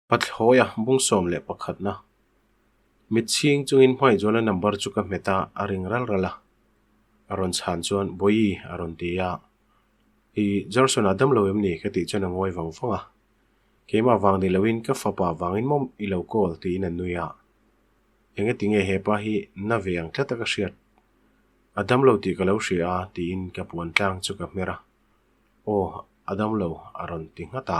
Pathlawia bung 11 na. Mit chhing chungin Hmaizuala number chu ka hmet a, a ring ral ral a. A rawn chhan chuan, Bawihi, a rawn ti a. I Jarson a dam lo em ni? ka tih chuan a ngawi vang vang a. Keimah vang ni loin ka fapa vangin maw i lo call tiin a nui a. Engati nge hepa hi na ve ang tlat a ka hriat? A dam lo tih ka lo hria a, tiin ka puan tlang chu ka hmer a. Aw, a dam lo, a rawn ti nghat a.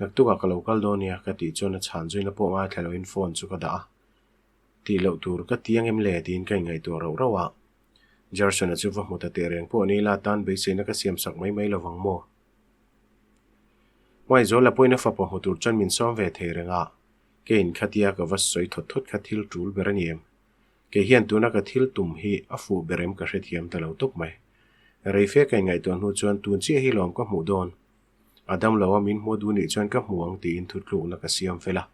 Naktukah ka lo kal dawn nia ka tih chuan a chhan zuina pawh ngaithla loin phone chu ka dah a. Tih loh tur ka ti ang em le tiin ka inngaihtuah rauh rauh a. Gerson-a chu va hmu ta teh reng pawh ni ila tan beiseina ka siam sak mai mai lovang maw? Hmaizuala pawhin a fapa hmu tur chuan min sawm ve thei reng a, kei inkhatia ka va sawi thawt thawt kha thil tul ber a ni em? Kei hian tuna ka thil tum hi a fuh ber em ka hrethiam ta lo tawp mai. Reife ka inngaihtuah hnu chuan tun chiah hi lawm ka hmuh dawn. A dam lo a min hmu duh nih chuan ka hmu ang tiin thutlukna ka siam fel a.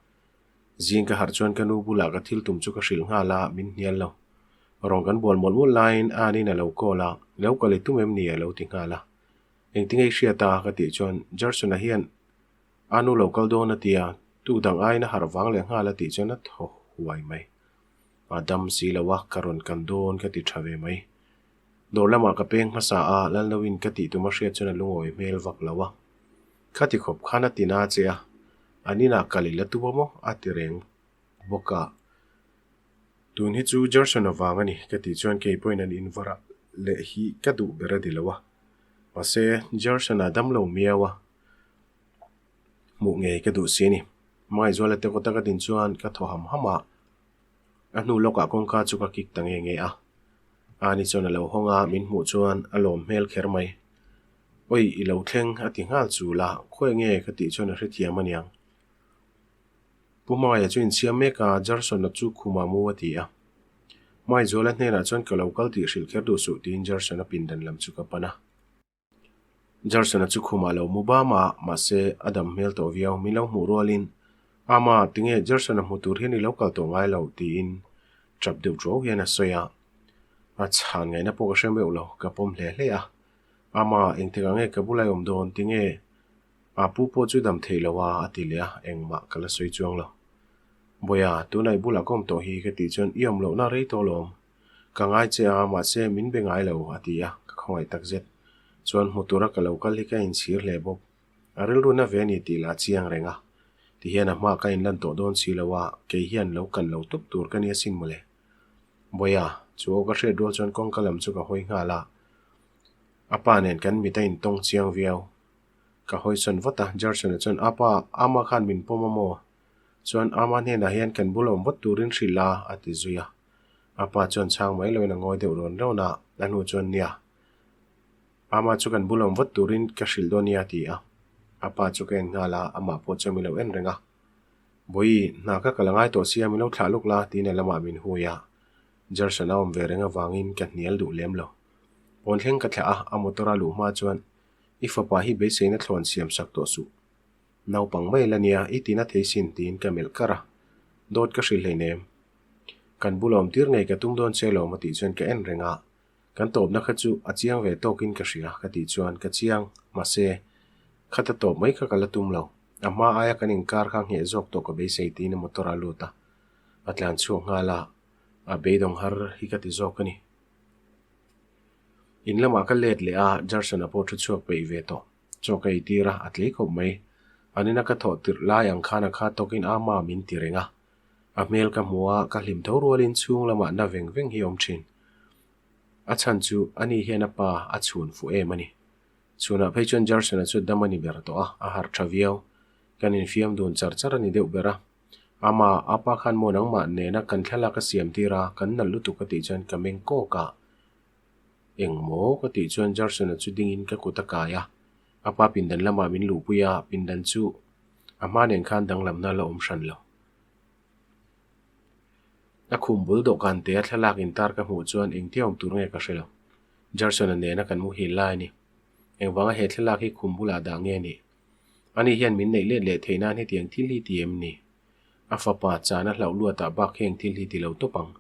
Zing ka harh chuan ka nu bulah ka thil tum chu ka hrilh nghal a, min hnial lo. Rawng kan bual mawlh mawlh laiin Ann-in a lo call a, Lo kal i tum em ni? a lo ti nghal a. Engtinge i hriat a? ka tih chuan Gerson-a hian a nu lo kal dawn a ti a, tuk dang aiin a harh vang leh nghal a tih chuan a thaw huai mai. A dam si lo a, ka rawn kan dawn ka ti tha ve mai. Dawr lamah ka peng hmasa a, Lalnoin ka tih tum a hriat chuan a lungawi hmel vak lo a. Khati khawp khan a ti na che a, an inah kal i la tum a maw? a ti reng bawk a. Tun hi chu Gerson avang a ni ka tih chuan kei pawhin an invar ah leh hi ka duh ber a ti lo a. Mahse, Gerson a dam lo miau a, hmuh ngei ka duh si a ni. Hmangaihzuala te kawta ka din chuan ka thaw ham ham a. A hnu lawkah kawngka chu ka kik ta nge nge a. Ani chuan a lo hawng a, min hmuh chuan a lawm hmel kher mai. Oi, i lo thleng a ti nghal chul a, khawi nge ka tih chuan a hrethiam aniang. Pu Hmangaia chu insiam mek a, Gerson-a chu khumah mu a ti a. Hmaizuala hnenah chuan ka lo kal tih hrilh kher duh suh tiin Gerson-a pindan lam chu ka pan a. Gerson-a chu khumah lo mu bam a, mahse a dam hmel tawh viau. Min lo hmuh rualin, Ama, tinge Gerson-a hmu tur hian i lo kal tawh ngai lo? tiin tap deuh ṭuau hian a sawi a. A chhan ngaihna pawh ka hre meuh lo, ka pawm hle hle a. Ama, engtikah nge ka bula i awm dawn? Tinge a pu pawh chu dam theih lo a? a ti leh a, engmah ka la sawi chuang lo. Bawiha, tunah i bulah ka awm tawh hi ka tih chuan i awm lohna rei tawh lawm. Ka ngai che a, mahse min be ngai lo, a ti a, ka khawngaih tak zet. Chuan hmu tura ka lo kal hi ka inchhir hle bawk. A rilru na ve a ni tih lah a chiang reng a. Tihian a hma ka inlan tawh dawn si lo a, kei hian lo kal lo tawp tur ka ni asin mawle. Bawiha, chu aw ka hriat rual chuan kawngka lam chu ka hawi nghal a. A pa nen kan mit a intawng chiang viau. Ka hawi sawn vat a, Gerson-a chuan, Apa, ama khan min pawm a maw? Chuan ama hnenah hian kan bul awm vat turin hrilh a, a ti zui a. A pa chuan chhang mai loin a ngawi deuh rawn rawn a, a hnu chuan nia, ama chu kan bul awm vat turin ka hrilh dawn nia a ti a. A pa chu ka en nghal a, amah pawh chuan min lo en reng a. Bawihi, hna ka kal a ngai tawh sia, min lo thlah luk la, tiin a lamah min hui a. Gerson a awm ve reng avangin ka hnial duh lem lo. Pawn thleng ka thlah a, a motor a luh hma chuan, I fapa hi beiseina thlawn siam sak tawh suh. Naupang mai la nia, i tina thei sin tiin ka melh kar a. Dawt ka hrilh hleinem. Kan bula awm tir ngei ka tum dawn che lawm a tih chuan ka en reng a. Kan tawpna kha chu a chiang ve tawkin ka hria ka tih chuan ka chiang, mahse, khata tawp mai kha ka la tum lo. A hma aia kan inkar kha ngheh zawk tawh ka beisei tiin a motor a lut a. A tlan chhuak nghal a, a beidawng har hi ka ti zawk a ni. In lamah ka let leh a, Gerson-a pawh thu chhuak peih ve tawh. Chaw ka ei tir a, a tlei khawp mai. An ina ka thawh tirh lai ang khan a kha tawkin ama min ti reng a. A hmel ka hmu a, ka hlim tho rualin chhung lamah na veng veng hi a awm thin. A chhan chu ani hian a pa a chhun fuh em a ni. Chhunah phei chuan Gerson-a chu dam a ni ber tawh a, a harh tha viau. Kan infiam dun char char a ni deuh ber a. Ama, a pa khan maw nangmah nena kan thlalak a siam tir a, kan nalh lutuk a tih chuan ka meng kawk a. Engmaw? ka tih chuan Gerson-a chu dingin ka kut a kai a, a pa pindan lamah min luhpui a, pindan chu a hma nen khan danglamna la awm hran lo. A khum bul dawhkan te a thlalak intar ka hmuh chuan engtia awm tur nge ka hre lo. Gerson-a nena kan muhil lai a ni. Engvanga he thlalak hi khum bulah dah nge ni? Ani hian min neih let leh theih nan hetiang thil hi ti em ni? A fapa chana hlauh luatah bak heng thil hi ti lo tawp ang.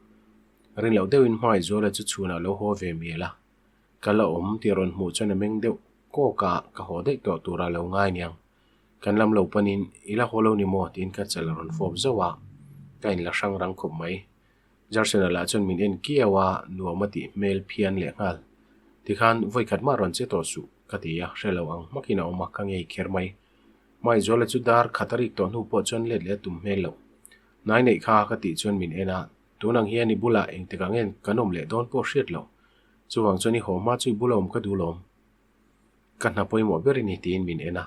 Rin loh deuhin Hmaizuala chu chhunah lo haw ve mial a. Ka la awm tih rawn hmuh chuan a meng deuh kawk a, ka haw daih tawh tura lo ngai niang. Kan lam lo panin, I la haw lo ni maw? tiin ka chal a rawn fawp zauh a, ka inla hrang rang khawp mai. Jarson-a lah chuan min en kiau a, nuam a tih hmel phian leh nghal. Tikhan, vawi khat mah rawn che tawh suh, ka ti a, hre lo ang hmakin a awm a, ka ngei kher mai. Hmaizuala chu dar khat a rik tawh hnu pawh chuan let leh a tum hmel loh. Hnai neih kha ka tih chuan min en a, tun ang hian i bulah engtikah nge kan awm leh dawn pawh hriat loh. Chuvang chuan i haw hma chu i bula awm ka duh lawm. Ka hna pawimawh ber i ni tiin min en a,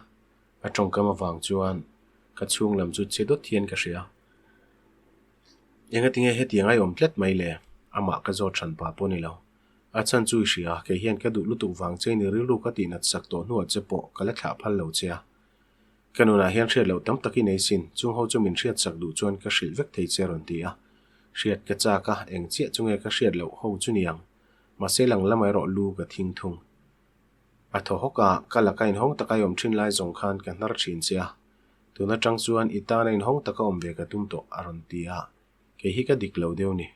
a tawngkam avang chuan ka chhung lam chu che dawt hian ka hria. Engatinge hetiang a i awm tlat mai le? Amah ka zawt hran pah pawh ni lo. A chhan chu i hria, kei hian ka duh lutuk vang che ni rilru ka tihnat sak tawh hnuah che pawh ka la thlah phal lo che a. Ka nunah hian hriat loh tam tak i nei sin, chung ho chu min hriat sak duh chuan ka hrilh vek thei che a rawn ti a. Hriat ka chak a, eng chiah chu nge ka hriat loh ho chu ni ang. Mahse lang lamah erawh lu ka thing thung. A thaw hawk a, ka laka inhawng taka i awm thin lai zawng khan ka hnar thin che a. Tun atang chuan i tana inhawng taka awm ve ka tum tawh a rawn ti a. Kei hi ka dik lo deuh ni.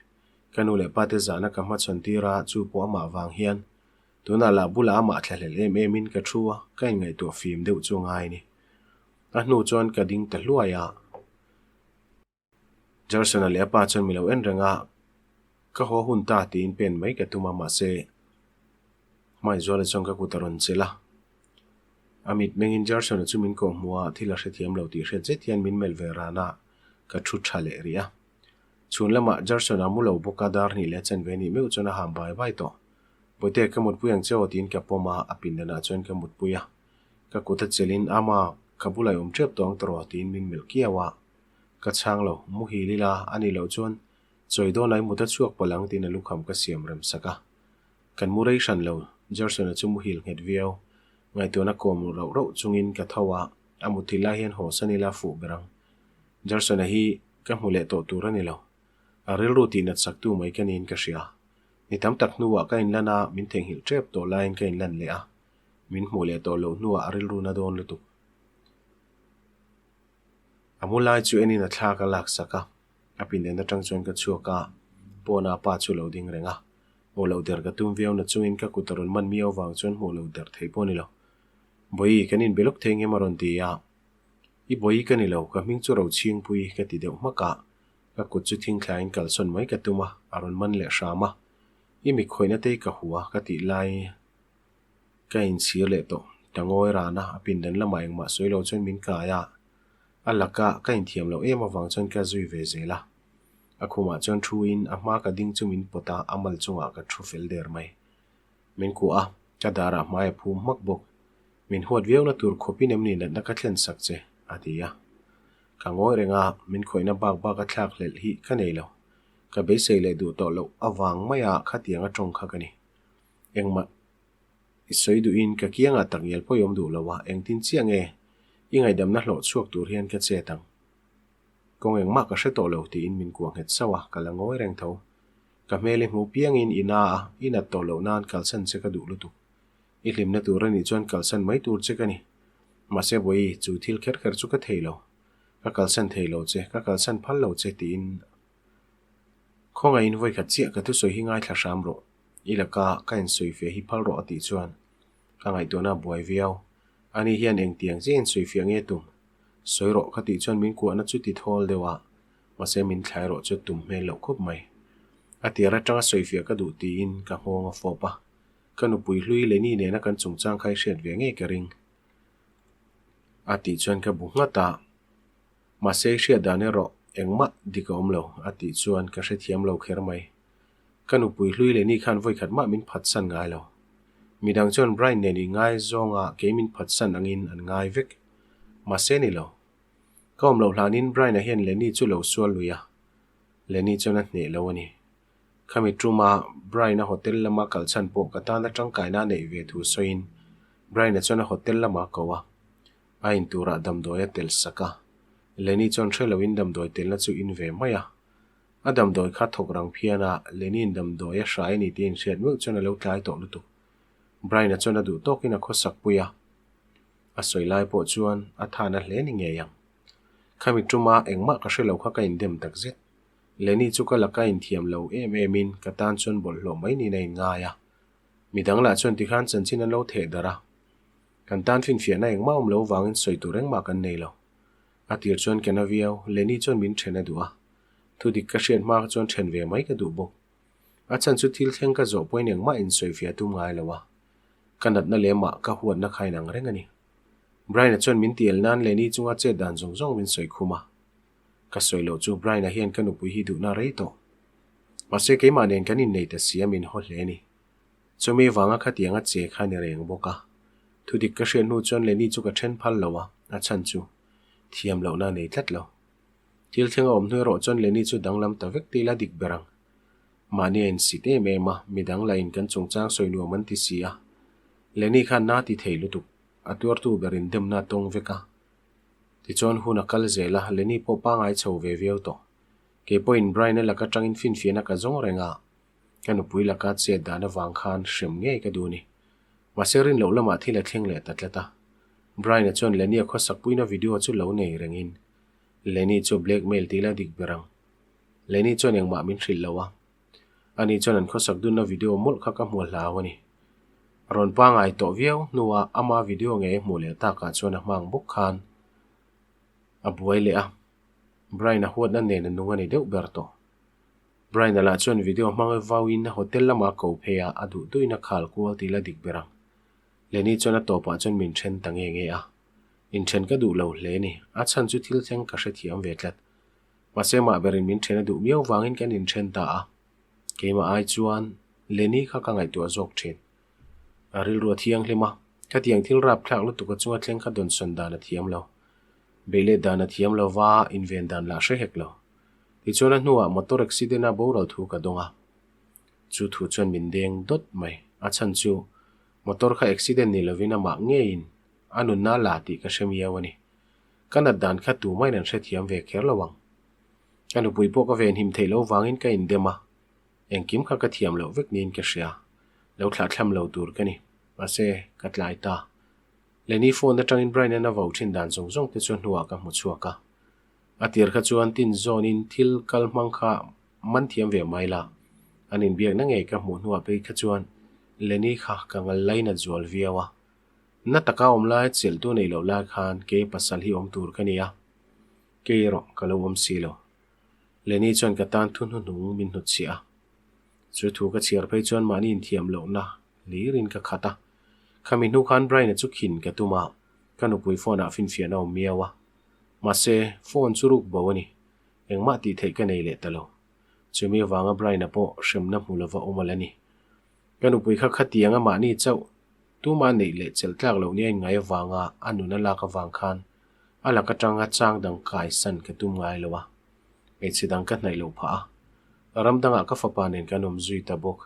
Ka nu leh pa te zahna ka hmachhawn tir a, chu pawh amah vang hian. Tunah lah bulah amah thlahlel em em in ka thu a, ka inngaihtuah fim deuh chu a ngai ni. A hnu chuan ka ding ta hluai a. Jarson-a leh a pa chuan mi lo en reng a, Ka haw hun ta tiin pen mai ka tum a, mahse Hmaizuala chuan ka kut a rawn chelh a. A mit mengin Jarson-a chu min kawh hmuh a, thil a hrethiam lo tih hriat zet hian min melh ve ran a, ka thu tha leh rih a. Chhun lamah Jarson-a mu lo bawk a, dar hnih leh a chanve nih meuh chuan a ham bai bai tawh. Bawihte, ka mutpui ang che aw tiin ka pawm a, a pindanah chuan ka mutpui a. Ka kut a chelhin, Ama, ka bulah i awm tep tawh ang tawh tiin min melh kiau a. Ka chhang lo, muhil ila, a nih loh chuan chawi dawnah i mut a chhuak palh ang tiin a lukham ka siam rem sak a. Kan mu rei hran lo, Gerson-a chu muhil nghet viau. Ngaihtuahna kawm rauh rauh chungin ka tho a, a muthilh lai hian haw san ila fuh ber ang. Gerson-a hi ka hmu leh tawh tur a ni lo. A rilru tihnat saktu mai ka niin ka hria. Ni tam tak hnuah ka inlan a, min theihnghilh tep tawh laiin ka inlan leh a. Min hmuh leh tawh loh hnuah a rilru na dawn lutuk. A mu lai chu enin a thla ka lak sak a, a pindan atang chuan ka chhuak a, pawn a pa chu lo ding reng a. Hmuh loh der ka tum viau na chungin ka kut a rawn man miau vang chuan hmuh loh der thei pawh a ni lo. Bawihi, kan inbe lawk thei ngem a rawn ti a. I bawihi ka ni lo, ka hming chu Rochhingpui ka ti deuh hmak a, ka kut chu thingthlain kalsawn mai ka tum a, a rawn man leh hram a. I mikhawihna te hi ka hua ka tih lai Ka inchhir leh tawh. Ka ngawi ran a, a pindan lamah engmah sawi lo chuan min kai a. A laka ka inthiam loh em avang chuan ka zui ve zel a. A khumah chuan thu in a hma ka ding chu min pawt a, a mal chungah ka thu fel der mai. Min kuah a, ka darah hmai a phum hmak bawk. Min huat viauna tur khawpin em ni natna ka thlen sak che? a ti a. Ka ngawi reng a, min khawihna bak bak a thlak hlelh hi ka nei lo. Ka beisei leh duh tawh loh avang maia khatiang a tawng kha ka ni. Engmah i sawi duhin ka kiangah tak ngial pawh i awm duh lo a, engtin chiah nge i ngaihdamna hlawh chhuak tur hian ka chet ang? Kawng engmah ka hre tawh lo tiin min kuah nghet sauh a, ka la ngawi reng tho. Ka hmel i hmuh piangin i na a, i nat tawh loh nan kalsan che ka duh lutuk. I hlimna tur a nih chuan kalsan mai tur che ka ni. Mahse Bawihi, chu thil kher kher chu ka thei lo. Ka kalsan thei lo che, ka kalsan phal lo che tiin Khawngaihin vawikhat chiah ka thusawi hi ngaithla hram rawh. I laka ka insawifiah hi phal rawh a tih chuan ka ngaihtuahna a buai viau. Ani hian engtiang chiah insawifiah nge tum? Sawi rawh ka tih chuan min kuahna chu ti thawl deuh a, mahse min thlai rawh chu tum hmel loh khawp mai. A tir atanga sawifiah ka duh tiin ka nghawng a fawp a, ka nupui hlui Lenny nena kan chungchang kha i hriat ve ngei ka ring a tih chuan ka bu nghat a. Mahse i hriat dan erawh engmah dik a awm lo a tih chuan ka hrethiam lo kher mai. Ka nupui hlui leh ni khan vawikhat mah min phatsan ngai lo. Midang chuan Brian nen i ngai zawnga kei min phatsan angin an ngai vek. Mahse ni lo. Ka awm loh hlanin Brian-a hian Lenny chu lo sual lui a. Lenny chuan a hneh lo a ni. Khami tuma Brian-a hotel lama kal chhan pawh ka tana tangkaina a neih ve thu sawiin Brian-a chuan a hotel lamah a ko a. A in turah damdawi a tel sak a. Lenny chuan hre loin damdawi telna chu in ve mai a. A damdawi kha thawk rang phian a, Lenny-in damdawi a hrai a ni tih a inhriat meuh chuan a lo tlai tawh lutuk. Brian-a chuan a duh tawkin a khawsak pui a, a sawi lai pawh chuan a than a hle ni ngei ang. Khami tuma engmah ka hre lo kha ka indem tak zet. Lenny chu ka laka inthiam lo em emin ka tan chuan bawlhhlawh mai niin a inngai a. Midang lah chuan tikhan chanchin an lo theh darh a. Kan tan finfiahna engmah awm lo vangin sawi tur engmah kan nei lo. A tir chuan ka na viau, Lenny chuan min then a duh a. Thudik ka hriat hma chuan then ve mai ka duh bawk. A chhan chu thil thleng ka zawh pawhin engmah insawifiah tum ngai lo a. Ka natna lemah ka huatna kha inang reng a ni. Brian-a chuan min tiel nan Lenny chunga chet dan zawng zawng min sawi khum a. Ka sawi loh chu Brian-a hian ka nupui hi duhna rei tawh. Mahse keimah nen kan innei ta si a min haw hle a ni. Chumi vanga khatianga che kha ni reng bawk a. Thudik ka hriat hnu chuan Lenny chu ka then phal lo a, a chhan chu thiam lohna a nei tlat lo. Thil thleng a awm hnu erawh chuan Lenny chu danglam ta vek ti ila dik ber ang. Mahni a insit em em a, midang lahin kan chungchang sawi nuam an ti si a. Lenny khan na ti thei lutuk, a tuartu berin demna a tawng vek a. Tichuan hun a kal zel a, Lenny pawh pangai chho ve viau tawh. Kei pawhin Brian-a laka tangin finfiahna ka zawng reng a, ka nupui laka chet dan avang khan hrem ngei ka duh a ni. Mahse rin loh lamah thil a thleng leh ta tlat a. Brian-a chuan Lenny-a khawsak puina video chu lo nei rengin Lenny chu blackmail tih la dik ber ang. Lenny chuan engmah min hrilh lo a. Ani chuan an khawsak dunna video mawlh kha ka hmu hlau a ni. Rawn pangai tawh viau hnuah ama video ngei a hmuh leh takah chuan a hmang bawk khan a buai leh a. Brian-a huatna nen a nung a ni deuh ber tawh. Brian-a lah chuan video hmang vauin hotel lama ko phei a, a duh duhin a khal kual tih la dik ber ang. Lenny chuan a tawpah chuan min then ta nge nge a. Inthen ka duh lo hle ni, a chhan chu thil thleng ka hrethiam ve tlat. Mahse mah berin min then a duh miau vangin kan inthen ta a. Keimah ai chuan Lenny kha ka ngaihtuah zawk thin. A rilru a thianghlim a, khatiang thil rapthlak lutuk a chunga thleng kha dawnsawn dan a thiam lo. Beih let dan a thiam lo va, inven dan lah hre hek lo. Tichuan a hnuah motor accident a boral thu ka dawng a. Chu thu chuan min deng dawt mai. A chhan chu motor kha accident ni lovin amah ngeiin a nunna la tih ka hre miau a ni. Ka nat dan kha tumahin an hrethiam ve kher lo ang. Ka nupui pawh ka venhim theih loh vangin ka indem a, engkim kha ka thiam loh vek niin ka hria. Lo thlahthlam lo tur ka ni. Mahse, ka tlai ta. Lenny phone atangin Brian-a'n a vo thin dan zawng zawng te chu hnuah ka hmu chhuak a. A tir kha chuan tin zawnin thil kal hmang kha man thiam ve mai la. An inbiakna ngei ka hmuh hnuah phei kha chuan Lenny kha ka ngal lainat zual viau a. Na taka awm lai chelhtu neih loh lai khan kei pasal hi awm tur ka ni a, kei erawh ka lo awm si lo. Lenny chuan ka tan thu hnuhnung min hnutchhiah a. Chu thu ka chhiar phei chuan mahni inthiam lohna hlirin ka khat a. Khami hnu khan Brian-a chu khin ka tum a, ka nupui phone-ah finfiahna awm miau a. Mahse, phone chu ruk bo a ni. Engmah tih theih ka nei leh ta lo. Chumi avanga Brian-a pawh hremna hmu lova awm a la ni. Ka nupui kha khatianga mahni chauh tuma neih leh chelh tlak loh nia inngai avanga a nun a lak avang khan a lak atanga chang dang kai san ka tum ngai lo a, hmeichhe dang ka hnaih loh phah a, ram dangah ka fapa nen kan awm zui ta bawk.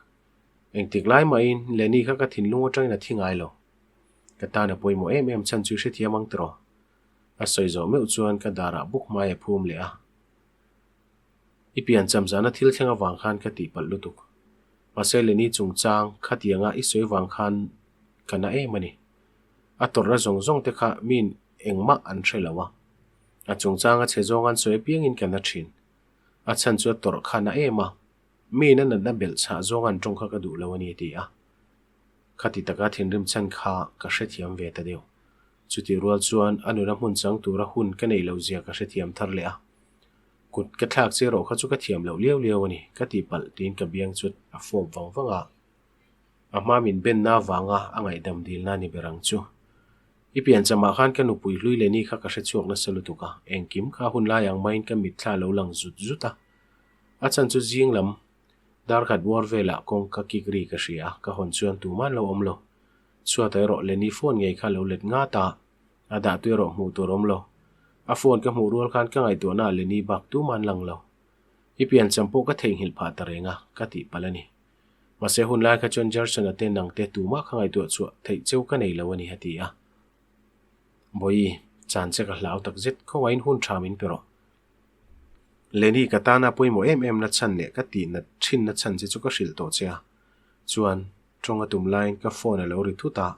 Engtik lai mahin Lenny kha ka thinlung atangin a thi ngai lo. Ka tan a pawimawh em em chhan chu i hrethiam ang tiraw? A sawi zawh meuh chuan ka darah buk hmai a phum leh a. I pian cham zana thil thleng avang khan ka tihpalh lutuk. Mahse Lenny chungchang khatianga i sawi vang khan ka na em a ni. A tawrhna zawng zawng te kha miin engmah an hre lo a. A chungchanga chhe zawng an sawi apiangin ka na thin. A chhan chu a tawrh kha na em a. Miin a natna belh chhah zawng an tawng kha ka duh lo a ni a ti a. Khati taka thinrim chhan kha ka hrethiam ve ta deuh. Chutih rual chuan a nuna hmun chang tura hun ka neih loh zia ka hrethiam thar leh a. Kut ka thlak che erawh kha chu ka thiam loh liau liau a ni, ka tih palh tiin ka biang chu a fawp vang vang a. A hma min benna avanga a ngaihdam dilna ni ber ang chu. I pianchamah khan ka nupui hlui leh ni kha ka hre chhuak nasa lutuk a, engkim kha hun lai ang maiin ka mitthla lo lang zut zut a. A chhan chu zing lam dar khat buar velah kawngka kik ri ka hria a, ka hawn chuan tuman lo awm lo. Chhuatah erawh Lenny phone ngei kha lo let ngat a, A dah tu erawh hmuh tur awm lo. A phone ka hmuh rual khan ka ngaihtuahna ah Lenny bak tum an lang lo. I piancham pawh ka theihnghilh phah ta reng a, ka tih palh a ni. Mahse hun lai kha chuan Gerson-a te nang te tumah ka ngaihtuah chhuah theih cheu ka nei lo a ni a ti a. Bawihi, chan che ka hlau tak zet, khawngaihin hun tha min pe rawh. Lenny ka tana pawimawh em em na chhan leh ka tih nat thin na chhan che chu ka hrilh tawh che a. Chuan, tawng a tum laiin ka phone a lo ri thut a,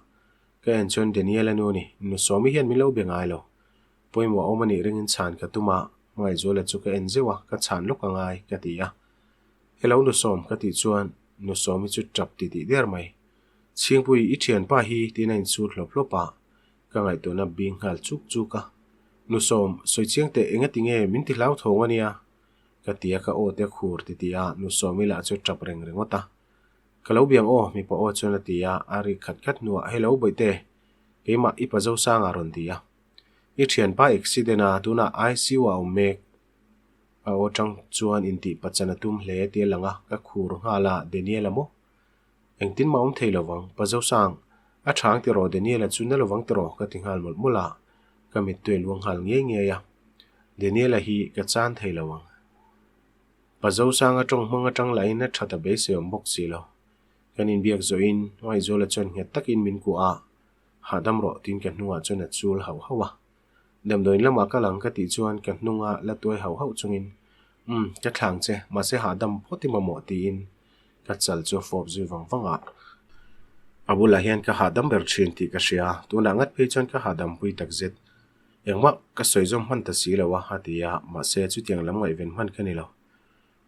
Ka en chuan Daniel a nu ni, nu Sawmi hian min lo be ngai lo. Pawimawh a awm a nih ringin chhan ka tum a, Hmangaihzuala chu ka en zeuh a, ka chhan lawk a ngai, ka ti a. Hello nu Sawm, ka tih chuan nu Sawmi chu tap ti tih der mai. Chhingpui, i thianpa hi, tiin a insut hlawp hlawp a. Ka ngaihtuahna bing nghal chuk chuk a. Nu Sawm, sawi chiang teh engati nge min ti hlauthawng a nia? Ka ti a, ka aw te a khur ti tih a, Nu Sawmi lah chu tap reng ringawt a. Ka lo biang aw, mipa aw chuan a ti a, a rik khat khat hnuah, Hello Bawihte, keimah i pa Zosanga rawn ti a. I thianpa accident a, tunah ICU ah a awm mek. A aw tang chuan intih pachan a tum hle tih a lang a, ka khur nghal a, Daniel-a maw? Engtin mah awm thei lovang, Pa Zosang, a tha ang tiraw Daniel-a chu na lovang tiraw ka ti nghal mawlh mawlh a, ka mittui a luang nghal ngiai ngiai a. Daniel-a hi ka chan thei lo ang. Pa Zosanga tawng hmang atang lahin a tha ta beisei awm bawk si lo. Kan inbiak zawhin Ngaihzuala chuan nghet takin min kuah a, hahdam rawh tiin ka hnungah chuan a chul hauh hauh a. Damdawiin lamah ka lang ka tih chuan ka hnunga la tuai hauh hauh chungin, Umm, ka thlang che, mahse hahdam phawt i mamawh tiin ka chal chu a fawp zui vang vang a. A bulah hian ka hahdam ber thin tih ka hria, tunah ngat phei chuan ka hahdam pui takzet. Engmah ka sawi zawm hman ta si lo a, a ti a, mahse chutiang lam ngaihven hman ka ni lo.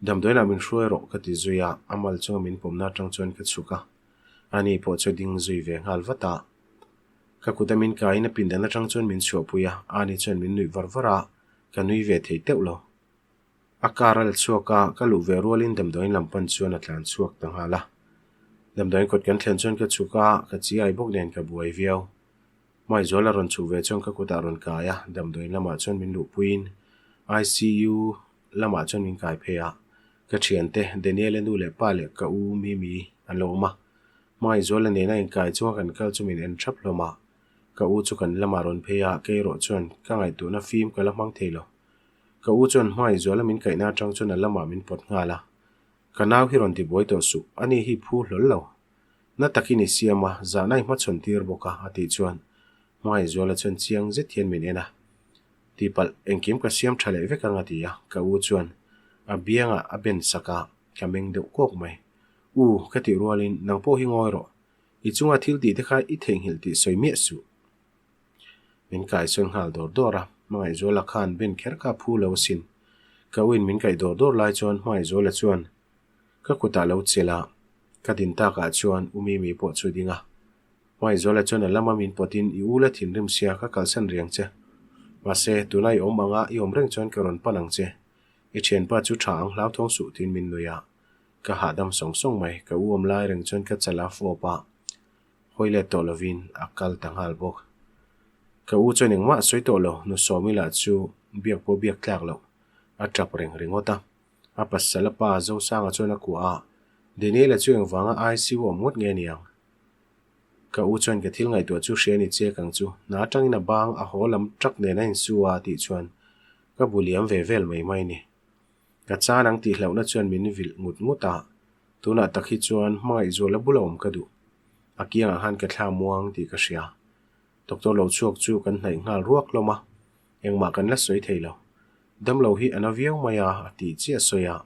Damdawiinah min hruai rawh ka ti zui a, a mal chunga min pawmna atang chuan ka chhuk a, ani pawh chu a ding zui ve nghal vat a. Ka kut a min kaiin a pindan atang chuan min chhuahpui a, ani chuan min nuih var var a, ka nui ve thei teuh lo. A car a la chhuak a, ka luh ve rualin damdawiin lam pan chuan a tlan chhuak ta nghal a. Damdawiin kawt kan thlen chuan ka chhuk a, ka chiai bawk nen ka buai viau. Hmaizual a rawn chhuk ve chuan ka kutah a rawn kai a, damdawiin lamah chuan min luhpuiin ICU lamah chuan min kai phei a. Ka thiante Daniel-a nu leh pa leh ka u Mimi an lo awm a, Hmaizuala nena inkai chunga kan kal chu min en thap hlawm a, ka u chu kan lamah rawn phei a, kei erawh chuan ka ngaihtuahna fim ka la hmang thei lo. Ka u chuan Hmaizuala min kaihna atang chuan a lamah min pawt nghal a, Ka nau hi rawn tibuai tawh suh, ani hi phu hlawl lo. Na takin i siam a, zahna i hmachhawn tir bawk a, a tih chuan Hmaizuala chuan chiang zet hian min en a. Tihpalh, engkim ka siam tha leh vek ang a ti a, ka u chuan a biangah a ben sak a, ka meng deuh kawk mai. U, ka tih rualin nang pawh hi ngawi rawh. I chunga thil tih te kha i theihnghilh tih sawi miah suh. Min kaisawn nghal dawr dawr a, Hmangaihzuala khan ben kher kha a phu lo asin. Ka u in min kaih dawr dawr lai chuan Hmangaihzuala chuan ka kutah lo chelh a, ka din takah chuan U Mimi pawh chu a ding a. Hmangaihzuala chuan a lama min pawtin i u la thinrim sia ka kalsan riang che. Mahse, tuna i awm anga i awm reng chuan ka rawn pan ang che. I thianpa chu tha ang hlauthawng suh tiin min nui a. Ka hahdam sawng sawng mai, ka u awm lai reng chuan ka chal a fawp a, hawi let tawh lovin a kal ta nghal bawk. Ka u chuan engmah a sawi tawh lo, nu Sawmi lah chu biak pawh biak tlak loh a tap reng ringawt a. A pasal a pa Zosanga chuan a kuah a, Daniel-a chu engvanga ICU awm ngawt nge niang? Ka u chuan ka thil ngaihtuah chu hria ni chiak ang chu, hna atangin a bang a haw lam truck nen a insu a tih chuan ka bu liam ve vel mai mai ni. Ka chan ang tih hlauhna chuan min vilh ngut ngut a, tunah tak hi chuan hmangaihzuala bula awm ka duh. A kiangah khan ka thla muang tih ka hria. Doctor lo chhuak chu kan hnaih nghal ruak hlawm a, engmah kan la sawi thei lo. Damlo hi a na viau mai a, a tih chiah sawi a.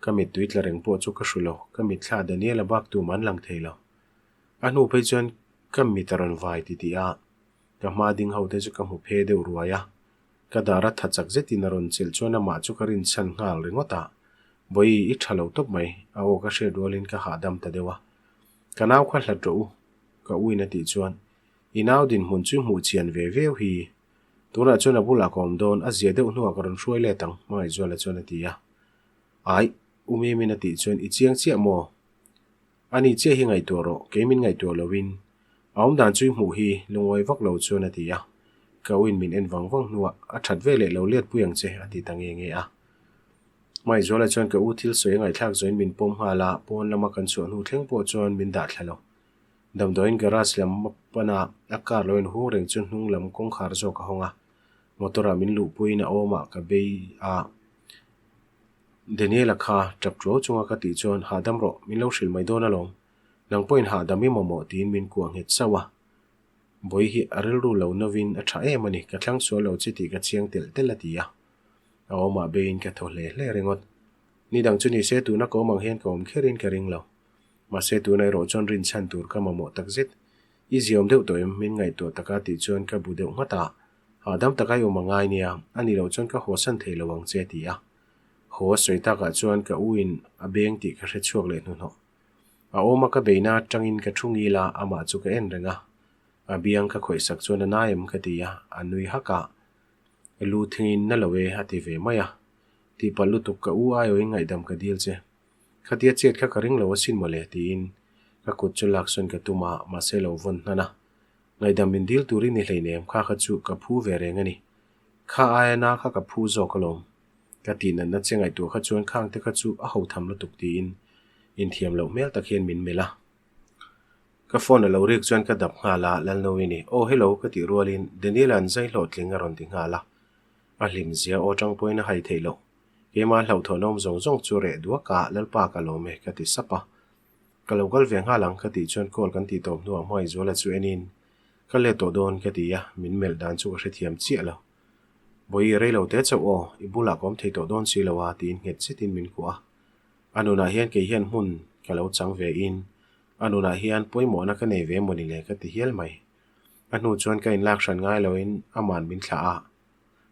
Ka mittui tla reng pawh chu ka hru lo, ka mitthla Daniel-a bak tum an lang thei lo. A hnu phei chuan ka mit a rawn vai titih a, ka hma ding ho te chu ka hmu phe deuh ruai a. Ka dar a tha chak zetin a rawn chelh chuan amah chu ka rinchhan nghal ringawt a, Bawihi, i tha lo tawp mai, a aw ka hriat rualin ka hahdam ta deuh a. Ka nau kha hlat rawh u, ka uin a tih chuan, I nau dinhmun chu hmuh chian ve viau hi. Tunah chuan a bulah ka awm dawn, a zia deuh hnuah ka rawn hruai let ang, Hmangaihzuala chuan a ti a. Aih, u Mimin a tih chuan, I chiang chiah maw? Ani chiah hi ngaihtuah rawh, kei min ngaihtuah loin a awm dan chu i hmuh hi lungawi vak lo chuan a ti a. Ka uin min en vang vang hnuah a that ve leh lo let pui ang che a ti ta nge nge a. Hmaizuala chuan ka u thil sawi a ngaihthlak zawhin min pawm nghal a, pawn lama kan chhuah hnu thleng pawh chuan min dah thla lo. Damdawiin garage lam a pan a, a car lo inhung reng chu hnung lam kawngkhar zawk a hawng a, motor ah min luhpuiin a awmah ka bei a. Daniel-a kha tap tuau chunga ka tih chuan hahdam rawh, min lo hrilh mai dawn alawm. Nang pawhin hahdam i mamawh tiin min kuah nghet sauh a. Bawi hi a rilru lo novin a tha em a ni, ka thlang sual lo che tih ka chiang telh telh a ti a. A awmah beiin ka thaw hle hle ringawt. Ni dang chu ni se tuna ka awm ang hian ka awm kherin ka ring lo. Mahse tuna erawh chuan rinchhan tur ka mamawh takzet. I ziawm deuh tawh em? Min ngaihtuah taka tih chuan ka bu deuh nghat a. Hahdam taka i awm a ngai nia, a nih loh chuan ka hawsan thei lo ang che a ti a. Haw a sawi takah chuan ka u in a beng tih ka hre chhuak leh hnuhnawh. A awma ka beina atangin ka thu ngil a, amah chu ka en reng a. A biang ka khawih sak chuan a nai em ka ti a, a nui hak a. Lu thingin na lo e a ti ve mai a. Tihpalh lutuk ka u aiawhin ngaihdam ka dil che. Khatia chet kha ka ring lo asin mawle tiin ka kut chu laksawn ka tum a, mahse lo vawn hnan a. Ngaihdam min dil turin ni hleinem kha kha chu ka phu ve reng a ni. Kha aia na kha ka phu zawk alawm. Ka tih natna che ngaihtuah kha chuan khang te kha chu a ho tham lutuk tiin inthiam loh hmel tak hian min melh a. Ka phone a lo rik chuan ka dap nghal a, Lalnovi ni. Aw hello ka tih rualin Daniel-a an zai hlawhtling a rawn ti nghal a. A hlim zia aw tang pawhin a hai theih loh. Keimah hlauhthawn awm zawng zawng chu reh duak a, Lalpa ka lawm e ka ti sap a. Ka lo kal ve nghal ang ka tih chuan call kan tih tawp hnuah Hmaizuala chu enin ka let tawh dawn ka ti a, min melh dan chu ka hrethiam chiah lo. Bawihi rei lo te chauh aw, i bulah ka awm thei tawh dawn si lo a tiin nghet zetin min kuah a. A nunah hian kei hian hmun ka lo chang ve in a nunah hian pawimawhna ka nei ve mawni le ka ti hial mai. A hnu chuan ka inlak hran ngai loin aman min thlah a,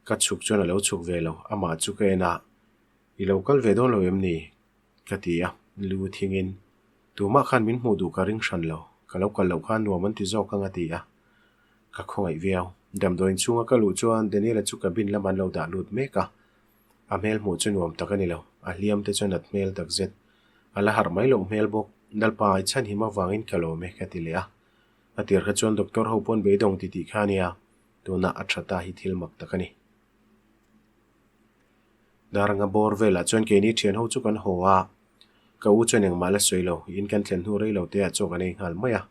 ka chhuk chuan a lo chhuk ve lo, amah chu ka en a, I lo kal ve dawn lo em ni? Ka ti a, lu thingin, Tumah khan min hmuh duh ka ring hran lo, ka lo kal loh khan nuam an ti zawk ang a ti a. Ka khawngaih viau. Damdawiin chhunga ka luh chuan Daniela chu cabin lamah an lo dah lut mek a, a hmel hmuh chu nuam tak a ni lo, a hliam te chuan at hmel tak zet. A la harh mai loh hmel bawk, Lalpa i chhanhim avangin ka lawm e ka ti leh a. A tir kha chuan doctor ho pawn beidawng ti tih kha a nia, tunah a tha ta hi thil mak tak a ni. Daranga bawr velah chuan keini thian ho chu kan haw a, ka u chuan engmah la sawi lo, in kan thlen hnu rei lo te ah chaw kan ei nghal mai a.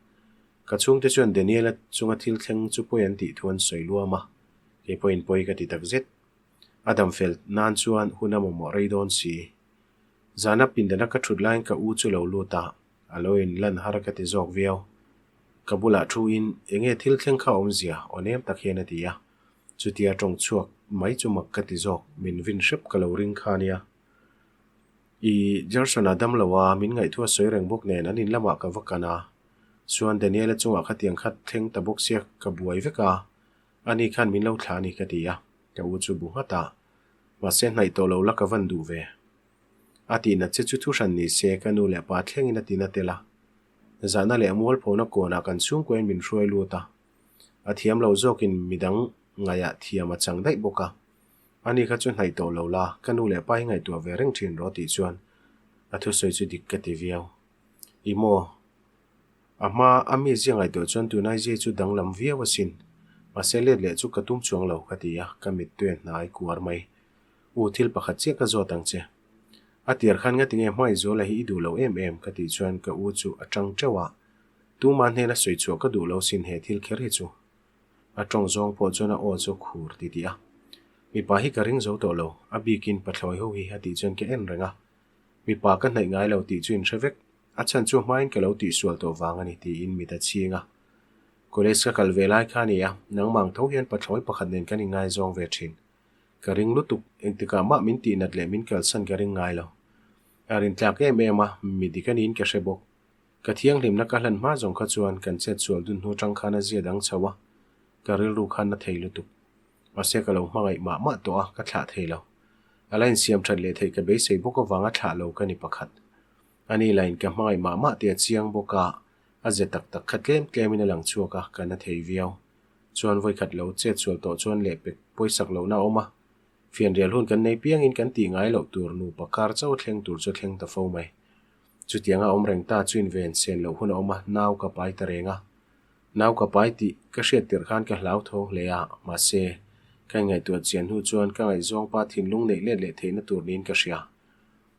Ka chhungte chuan Daniela chunga thil thleng chu pawi an tih thu an sawi luam a, kei pawhin pawi ka ti tak zet. A dam fel nan chuan hun a mamawh rei dawn si. Zana pindana ka thut laiin ka u chu lo lut a, a lo in lan har ka ti zawk viau. Ka bulah thu in enge thil thleng kha awmzia aw nem tak hian a ti a. Chutia tawng chhuak mai chu mak ka ti zawk, min vin hrep ka lo ring kha nia. I Gerson-a dam lo a, min ngaihthua sawi reng bawk nen an in lamah ka va kan a. Chuan Daniel-a chungah khatiang khat thleng ta bawk sia ka buai vek a, ani khan min lo thlah a ni ka ti a, ka u chu bu nghat a. Mahse hnaih tawh lo la ka van duh ve. A tihnat che chu thu hran ni se ka nu leh pa thlengin a tina tel a. Zahna leh mualphona kawnah kan chhungkuain min hruai lut a. A thiam lo zawkin midang ngaihah thiam a chang daih bawk a. Ani kha chu hnaih tawh lo la, ka nu leh pa hi ngaihtuah ve reng thin rawh tih chuan a thusawi chu dik ka ti viau. I maw? A hma a mi zia ngaihtuah chuan tunai zia chu danglam viau asin. Mahse let leh chu ka tum chuang lo ka ti a, ka mittui a hnai kuar mai. U thil pakhat chiah ka zawt ang che. A tir khan ngatinge Hmaizuala hi i duh lo em em ka tih chuan ka u chu a tang teuh a. Tuma hnena sawi chhuah ka duh lo sin he thil kher hi chu. A tawng zawng pawh chuan a aw chu khur ti tih a. Mipa hi ka ring zo tawh lo, a bikin pathlawi ho hi a tih chuan ka en reng a. Mipa ka hnaih ngai lo tih chu in hre vek, a chhan chu hmain ka lo tihsual tawh vang a ni tiin mit a chhing a. College ka kal ve lai kha a ni a, nangmang tho hian pathlawi pakhat nen kan ingaizawng ve thin. Ka ring lutuk, engtikah mah min tihnat leh min kalsan ka ring ngai lo. A rintlak em em a, mi dik a niin ka hre bawk. Ka thianghlimna ka hlan hma zawng kha chuan kan chet sual dun hnu tang khan a zia dang chho a, ka rilru khan a thei lutuk. Mahse ka lo hmangaih mah mah tawh a, ka thlah thei lo. A la insiam that leh theih ka beisei bawk avanga thlah lo ka ni pakhat. Ani lain ka hmangaih mah mah tih a chiang bawk a, a ze tak tak kha tlem tlemin a lang chhuak a, ka na thei viau. Chuan vawikhat lo chet sual tawh chuan lehpek pawisak lohna a awm a, fianrial hun kan nei piangin kan tih ngai loh tur nupa kar chauh a thleng tur chu a thleng ta fo mai. Chutianga awm reng ta chu inven sen loh hun a awm a, nau ka pai ta reng a. Nau ka pai tih ka hriat tirh khan ka hlau tho hle a, mahse, ka inngaihtuah chian hnu chuan ka ngaihzawng pa thinlung neih let leh theihna tur niin ka hria.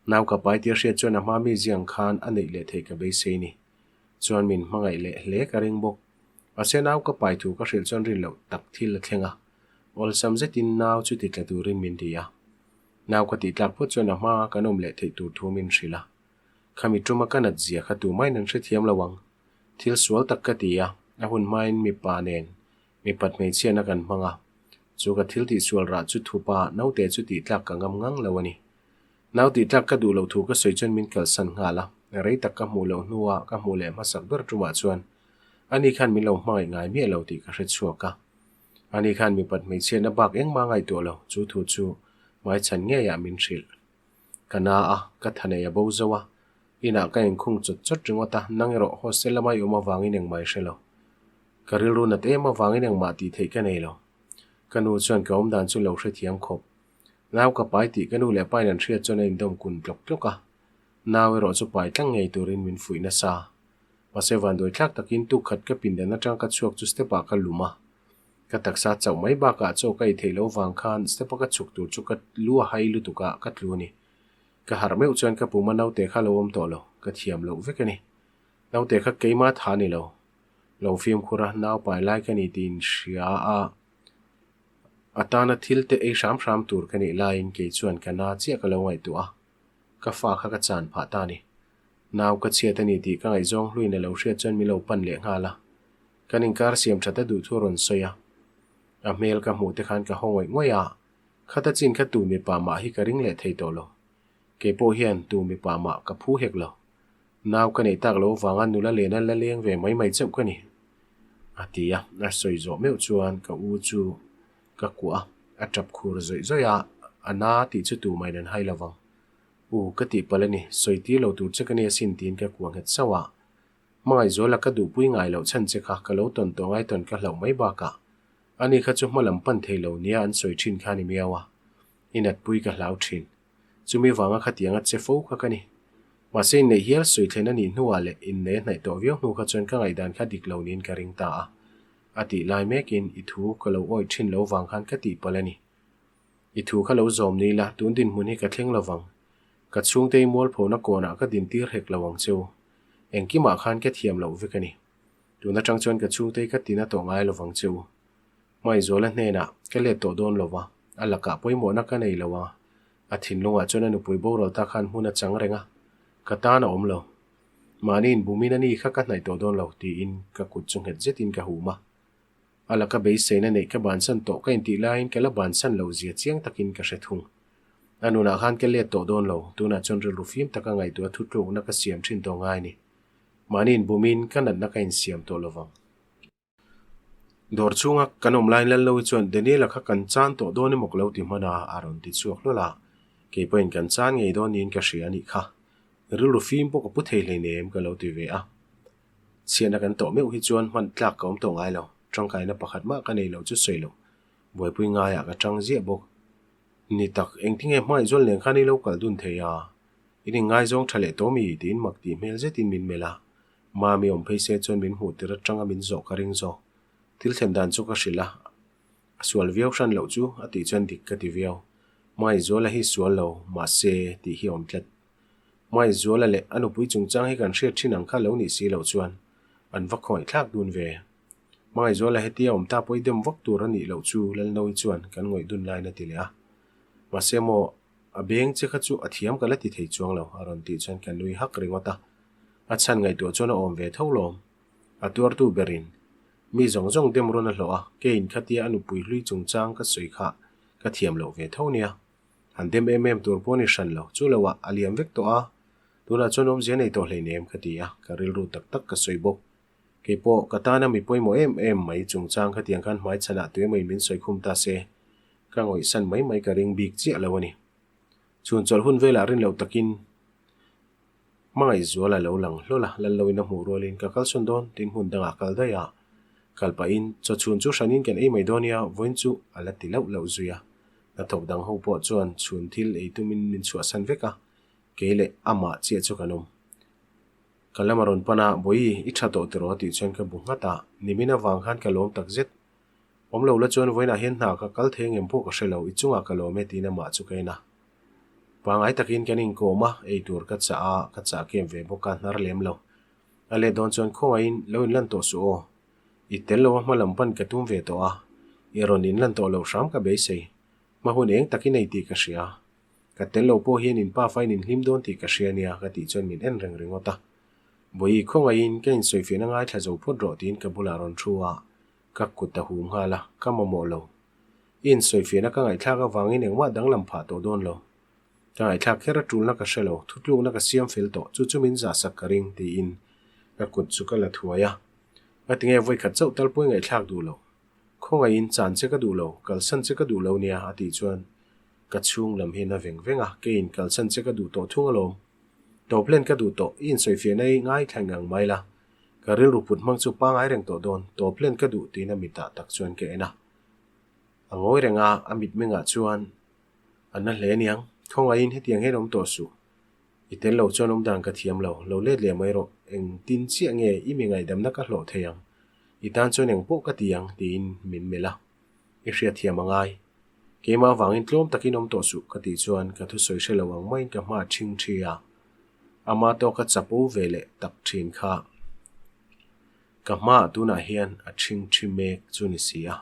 Nau ka pai tih a hriat chuan a hma mi ziang khan a neih leh theih ka beisei ni. Chuan min hmangaih leh hle ka ring bawk. Mahse, nau ka pai thu ka hrilh chuan rin loh tak thil a thleng a, awlsam zetin nau chu ti tla turin min ti a. Nau ka tih tlak phawt chuan a hma kan awm leh theih tur thu min hrilh a. Khami tuma ka nat zia kha tumahin an hrethiam lo ang. Thil sual tak ka ti a, a hun hmain mipa nen mipat hmeichhiatna kan hmang a. Chu ka thil tihsual rah chu thupa naute chu tih tlak ka ngam ngang lo a ni. Nau tih tlak ka duh loh thu ka sawi chuan min kalsan nghal a, rei tak ka hmuh loh hnua ka hmuh leh hmasak ber tumah chuan ani khan min lo hmangaih ngai miah lo tih ka hrechhuak a. Ani khan mipat hmeichhiatna bak engmah ngaihtuah lo, chu thu chu hmaichhan ngeiah min hrilh. Ka na a, ka tha nei a bo zo a, inah ka inkhung chawt chawt ringawt a, nang erawh hostel lama i awm avangin engmah i hre lo. Ka rilru nat em avangin engmah tih theih ka nei lo. Ka nu chuan ka awmdan chu lo hrethiam khawp. Nau ka pai tih ka nu leh pain an hriat chuan a indawm kun tlawk tlawk a. Nau erawh chu pai tlang ngei turin min fuih nasa. Mahse vanduai thlak takin tuk khat ka pindan atang ka chhuak chu step ah ka lum a. Ka taksa chauh mai bakah chaw ka ei theih loh vang khan step a ka chhuk tur chu ka lu a hai lutuk a, ka tlu a ni. Ka harh meuh chuan ka puma naute kha lo awm tawh lo, ka thiam loh vek a ni. Naute kha keima tha ni lo. Lo fimkhur a, nau pai lai ka ni tiin hria a, a tana thil te ei hram hram tur ka nih laiin kei chuan ka na chiah ka lo ngaihtuah a, ka fa kha ka chan phah ta a ni. Nau ka chhiat a ni tih ka ngaihzawng hluin a lo hriat chuan min lo pan leh nghal a, kan inkar siam that a duh thu a rawn sawi a. A hmel ka hmuh te khan ka haw ngawih ngawih a, khata chin kha tu mipa mah hi ka ring leh thei tawh lo. Kei pawh hian tu mipa mah ka phu hek lo. Nau ka neih tak loh vanga nula lena la leng ve mai mai chauh ka ni, a ti a. A sawi zawh meuh chuan ka u chu ka kuah a, a tap khur zawih zawih a, a na tih chu tumah in an hai lo vang. U, ka tihpalh a ni, sawi tir lo tur che ka nia sin tiin ka kuah nghet sauh a. Hmangaihzuala ka duhpui ngai loh chhan che kha ka lo tawn tawh ngai tawn ka hlauh mai bakah ani kha chu hma lam pan thei lo nia an sawi thin kha a ni miau a, i natpui ka hlau thin. Chumi vanga khatiang a che fo kha ka ni. Mahse inneih hial sawi thlen a nih hnuah leh innei a hnaih tawh viau hnu kha chuan ka ngaihdan kha dik lo niin ka ring ta a. A tih lai mekin i thu ka lo awih thin lo vang khan ka tihpalh a ni. I thu kha lo zawm ni la, tun dinhmun hi ka thleng lo vang. Ka chhungte i mualphona kawnah ka dintir hek lo ang che u. Engkimah khan ka thiam loh vek a ni. Tun atang chuan ka chhungte i ka tina tawh ngai lo vang che u. Hmaizuala hnenah ka let tawh dawn lo va, a lakah pawimawhna ka nei lo a. A thinlungah chuan a nupui boral ta khan hmun a chang reng a, ka tan a awm lo. Mahni inbumin a ni kha ka hnaih tawh dawn lo, tiin ka kut chu nghet zetin ka hum a. A laka beiseina neih ka bansan tawh ka intih laiin ka la bansan loh zia chiang takin ka hre thung. A nunah khan ka let tawh dawn lo, tunah chuan rilru fim taka ngaihtuah thutlukna ka siam thin tawh ngai ni. Mahni inbumin ka natna ka insiam tawh lovang. Dawr chhunga kan awm laiin Lalloui chuan Daniela kha kan chan tawh dawn emaw ka lo ti hman a, a rawn ti chhuak hlawl a. Kei pawhin kan chan ngei dawn niin ka hria a nih kha. Rilru fim pawh ka pu thei hleinem ka lo ti ve a. Chhiatna kan tawh meuh hi chuan hman tlak ka awm tawh ngai lo, tangkaina pakhat mah ka nei lo chu sawi lo, buaipui ngaiah ka tang ziah bawk. Ni tak, engtinge hmangaihzual nen khan i lo kal dun thei a? In inngaizawng tha leh tawh mi? tiin mak tih hmel zetin min melh a, Mami awm phei se chuan min hmuh tir atanga min zawh ka ring zawk. Thil thlen dan chu ka hrilh a, a sual viau hran loh chu a tih chuan dik ka ti viau. Hmangaihzuala hi sual lo, mahse tih hi a awm tlat. Hmangaihzuala leh a nupui chungchang hi kan hriat thin ang kha lo nih si loh chuan an va khawngaih thlak dun ve. Hmangaihzuala hetia awm ta pawh i dem vak tur a nih loh chu Lalnoi chuan kan ngawih dun laiin a ti leh a. Mahse maw, a beng che kha chu a thiam ka la ti thei chuang lo a rawn tih chuan ka nui hak ringawt a. A chhan ngaihtuah chuan a awm ve tho lawm. A tuartu berin mi zawng zawng dem rawn a hlawh a, keiin khatia a nupui hlui chungchang ka sawi kha ka thiam loh ve tho nia. Han dem em em tur pawh a ni hran lo, chu loah a liam vek tawh a, tunah chuan awmzia nei tawh hleinem ka ti a, ka rilru tak tak ka sawi bawk. Kei pawh ka tana mi pawimawh em em mai chungchang khatiang khan hmaichhanah tuemaw min sawi khum ta se, ka ngawihsan mai mai ka ring bik chiah lo a ni. Chhun chawlh hun velah rin loh takin Hmangaihzuala lo lang hlawl a, Lalloin a hmuh rualin ka kalsawn dawn tin hmun dangah kal daih a, kal pahin chaw chhun chu hranin kan ei mai dawn nia, vawiin chu a la ti lauh lauh zui a. Hnathawk dang ho pawh chuan chhun thil ei tumin min chhuahsan vek a, kei leh amah chiah chu kan awm. Ka lam a rawn pan a, Bawihi, i tha tawh tiraw? tih chuan ka bu nghat a, nimin avang khan ka lawm tak zet. Awm lo la chuan vawiinah hian hna ka kal thei ngem pawh ka hre lo, i chungah ka lawm e tiin amah chu ka en a. Pangai takin kan inkawm a, ei tur ka chah a, ka chah kem ve bawk a, hnar lem lo. A let dawn chuan khawngaihin lo inlan tawh suh aw. I tel lo a hma lam pan ka tum ve tawh a, i rawn inlan tawh loh hram ka beisei. Hma hun eng takin ei tih ka hria. Ka tel lo pawh hian in pafa in inhlim dawn tih ka hria nia ka tih chuan min en reng ringawt a. Bawihi khawngaihin ka insawifiahna ngaithla zo phawt rawh tiin ka bulah rawn thu a, ka kut a hum nghal a, ka mamawh lo. I insawifiahna ka ngaihthlak avangin engmah danglam phah tawh dawn lo. Ka ngaihthlak kher a tulna ka hre lo, thutlukna ka siam fel tawh, chu chu min zahsak ka ring, tiin ka kut chu ka la thuai a. Ngatinge vawikhat chauh tal pawh i ngaihthlak duh lo. Khawngaihin chan che ka duh lo, kalsan che ka duh lo nia, a tih chuan ka chhung lam hian a veng veng a, keiin kalsan che ka duh tawh thung alawm. Tawp hlen ka duh tawh, i insawifiahna hi ngaithla ngang mai la. Ka rilru put hmang chu pangai reng tawh dawn, tawp hlen ka duh tiin a mitah tak chuan ka en a. A ngawi reng a, a mitmengah chuan a na hle aniang. Khawngaihin hetiang hian awm tawh suh. I tel lo chuan awm dan ka thiam lo, lo let leh mai rawh, engtin chiah nge i mi ngaihdamna ka hlawh thei ang? I tan chuan eng pawh ka ti ang tiin min melh a. I hriatthiam a ngai. Keimah avangin tlawm takin awm tawh suh ka tih chuan ka thusawi hre lo ang maiin ka hma a ṭhing ṭhi a. Ama tawka chapo ve leh tak ṭhin kha ka hmaah tunah hian a ṭhing ṭhi mek chu ni si a.